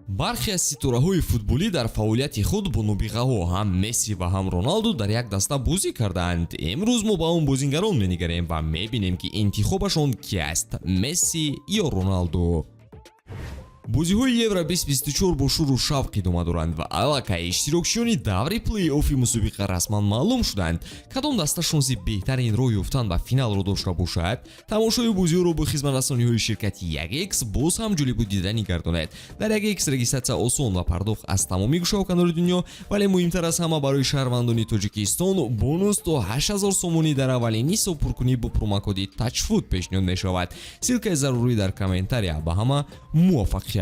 Бархе аз ситораҳои футболӣ дар фаъолияти худ бо нобиғаҳо, ҳам Месси ва ҳам Роналду, дар як даста бозӣ кардаанд. Имрӯз мо ба он бозингарон менигарем ва мебинем, ки интихобашон ки аст: Месси ё Роналду. Бозиҳои Евро 2024 бо шуру шавқ идома доранд ва аллакай иштирокчиёни даври плей-оффи мусобиқа расман маълум шуданд. Кадом даста шонси беҳтарин роҳ ёфтан ба финалро дошта бошад? Тамошои бозиҳоро бо хизматрасониҳои ширкати 1X боз ҳам ҷолибу диданӣ гардонед. Дар 1X регистратсия осон ва пардохт аз тамоми гӯшаву канори дунё, вале муҳимтар аз ҳама, барои шаҳрвандони Тоҷикистон бонус то 8000 сомонӣ дар аввалин ҳисобпуркунӣ бо промокоди TAJFOOT пешниҳод мешавад. Ссылкаи зарурӣ дар комментария. Ба ҳама муваффақият!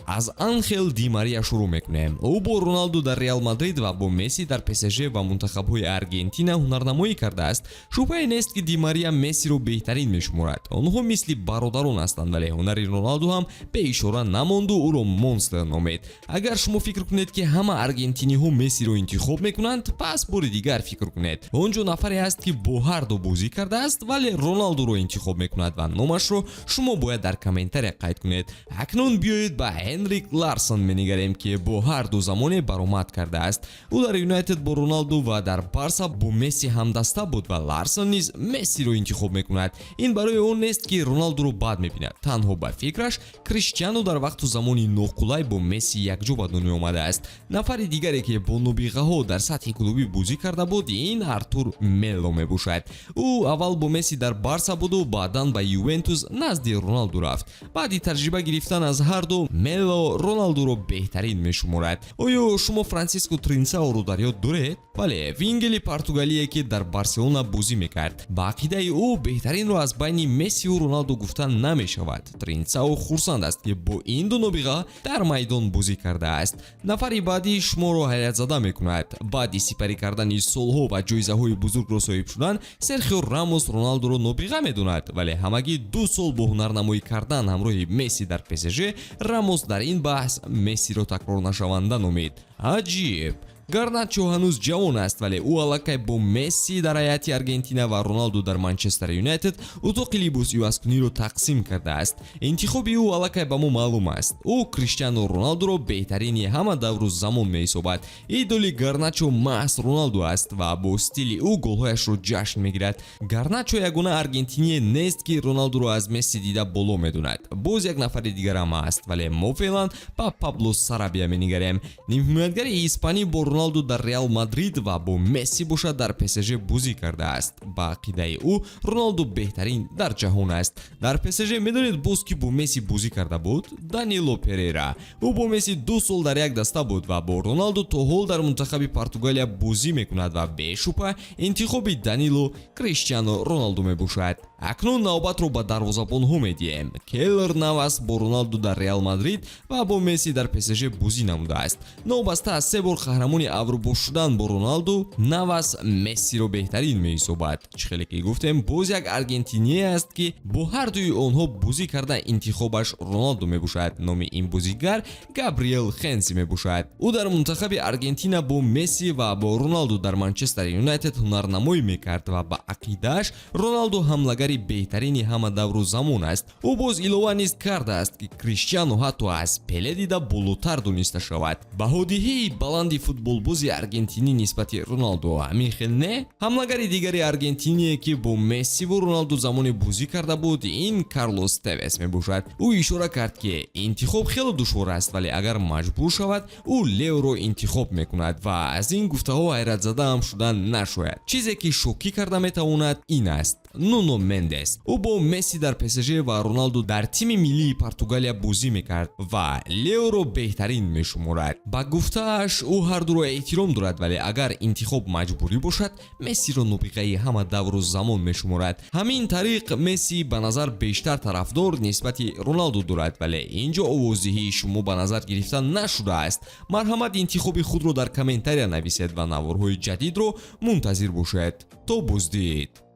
Аз Анхел Ди Мария шурӯъ мекунем. Ӯ бо Роналду дар Реал Мадрид ва бо Месси дар ПСЖ ва мунтахабҳои Аргентина ҳунарнамоӣ кардааст. Шубҳае нест, ки Ди Мария Мессиро беҳтарин мешуморад. Онҳо мисли бародарон ҳастанд, вале ҳунари Роналду ҳам беишора намонду ӯро монстр номид. Агар шумо фикр кунед, ки ҳама аргентиниҳо Мессиро интихоб мекунанд, пас бори дигар фикр кунед. Он ҷо нафаре ҳаст, ки бо ҳар ду бозӣ кардааст, вале Роналдуро интихоб мекунад ва номашро шумо бояд дар комментария қайд кунед. Акнун биёед, ба Ҳенрик Ларсон менигарем, ки бо ҳар ду замоне баромад кардааст. Ӯ дар Юнайтед бо Роналду ва дар Барса бо Месси ҳамдаста буд ва Ларсон низ Мессиро интихоб мекунад. Ин барои он нест, ки Роналдуро бад мебинад. Танҳо ба фикраш, Криштиану дар вақту замони ноқулай бо Месси якҷо ба дунё омадааст. Нафари дигаре, ки бо нобиғаҳо дар сатҳи клубӣ бозӣ карда буд, ин Артур Мелло мебошад. Ӯ аввал бо Месси дар Барса буду баъдан ба Ювентус назди Роналду рафт. Баъди таҷриба гирифтан аз ҳарду, Мелло Роналдуро беҳтарин мешуморад. Оё шумо Франсиско Тринсаоро дар ёд доред? Бале, вингери португалие, ки дар Барселона бозӣ мекард. Ба ақидаи ӯ, беҳтаринро аз байни Мессиву Роналду гуфта намешавад. Тринсао хурсанд аст, ки бо ин ду нобиға дар майдон бозӣ кардааст. Нафари баъдӣ шуморо ҳайратзада мекунад. Баъди сипарӣ кардани солҳо ва ҷоизаҳои бузургро соҳиб шудан, Серхио Рамос Роналдуро нобиға медонад, вале ҳамагӣ 2 сол бо ҳунарнамоӣ кардан ҳамроҳи Месси дар ПСЖ, Рамос дар ин баҳс Мессиро такрорнашаванда номид. Аҷиб! Гарначо ҳанӯз ҷавон аст, вале ӯ аллакай бо Месси дар ҳайати Аргентина ва Роналду дар Манчестер Юнайтед утоқи либосивазкуниро тақсим кардааст. Интихоби ӯ аллакай ба мо маълум аст. Ӯ Криштиану Роналдуро беҳтарини ҳама давру замон меҳисобад. Идоли Гарначо маҳз Роналду аст ва бо стили ӯ голҳояшро ҷашн мегирад. Гарначо ягона аргентиние нест, ки Роналдуро аз Месси дида боло медонад. Боз як нафари дигарам аст, вале мо феълан ба Пабло Сарабия менигарем. Нимҳимоятгари испанӣ бо Роналду дар Реал Мадрид ва бо Месси бошад дар ПСЖ бозӣ кардааст. Ба ақидаи ӯ, Роналду беҳтарин дар ҷаҳон аст. Дар ПСЖ медонед, боз ки бо Месси бозӣ карда буд? Данило Перера. Ӯ бо Месси 2 сол дар як даста буд ва бо Роналду то ҳол дар мунтахаби Португалия бозӣ мекунад ва бешубҳа интихоби Данило Криштиану Роналду мебошад. Акнун навбатро ба дарвозабонҳо медиҳем. Кейлор Навас бо Роналду дар Реал Мадрид ва бо Месси дар ПСЖ бозӣ намудааст. Новобаста аз се бор қаҳрамони Аврупо шудан бо Роналду, Навас Мессиро беҳтарин меҳисобад. Чӣ хеле ки гуфтем, боз як аргентиние аст, ки бо ҳар дуи онҳо бозӣ карда, интихобаш Роналду мебошад. Номи ин бозигар Габриэл Хенси мебошад. Ӯ дар мунтахаби Аргентина бо Месси ва бо Роналду дар Манчестер Юнайтед ҳунарнамоӣ мекард ва ба ақидааш, Роналду ҳамлагари беҳтарини ҳама давру замон аст. Ӯ боз илова низ кардааст, ки Криштиану ҳатто аз Пеле дида болотар дониста шавад. Баҳодиҳии баланди футболбози аргентинӣ нисбати Роналду, ҳамин хел не? Ҳамлагари дигари аргентиние, ки бо Мессиву Роналду замоне бозӣ карда буд, ин Карлос Тевес мебошад. Ӯ ишора кард, ки интихоб хеле душвор аст, вале агар маҷбур шавад, ӯ Леоро интихоб мекунад ва аз ин гуфтаҳо ҳайратзадаам шудан нашояд. Чизе, ки шокӣ карда метавонад, ин аст: Нуно Мендес. Ӯ бо Месси дар ПСЖ ва Роналду дар тими миллии Португалия бозӣ мекард ва Леоро беҳтарин мешуморад. Ба гуфтааш, ӯ ҳардуро эҳтиром дорад, вале агар интихоб маҷбурӣ бошад, Мессиро нобиғаи ҳама давру замон мешуморад. Ҳамин тариқ, Месси ба назар бештар тарафдор нисбати Роналду дорад, вале ин ҷо овоздиҳии шумо ба назар гирифта нашудааст. Марҳамат, интихоби худро дар комментария нависед ва наворҳои ҷадидро мунтазир бошед. То боздид.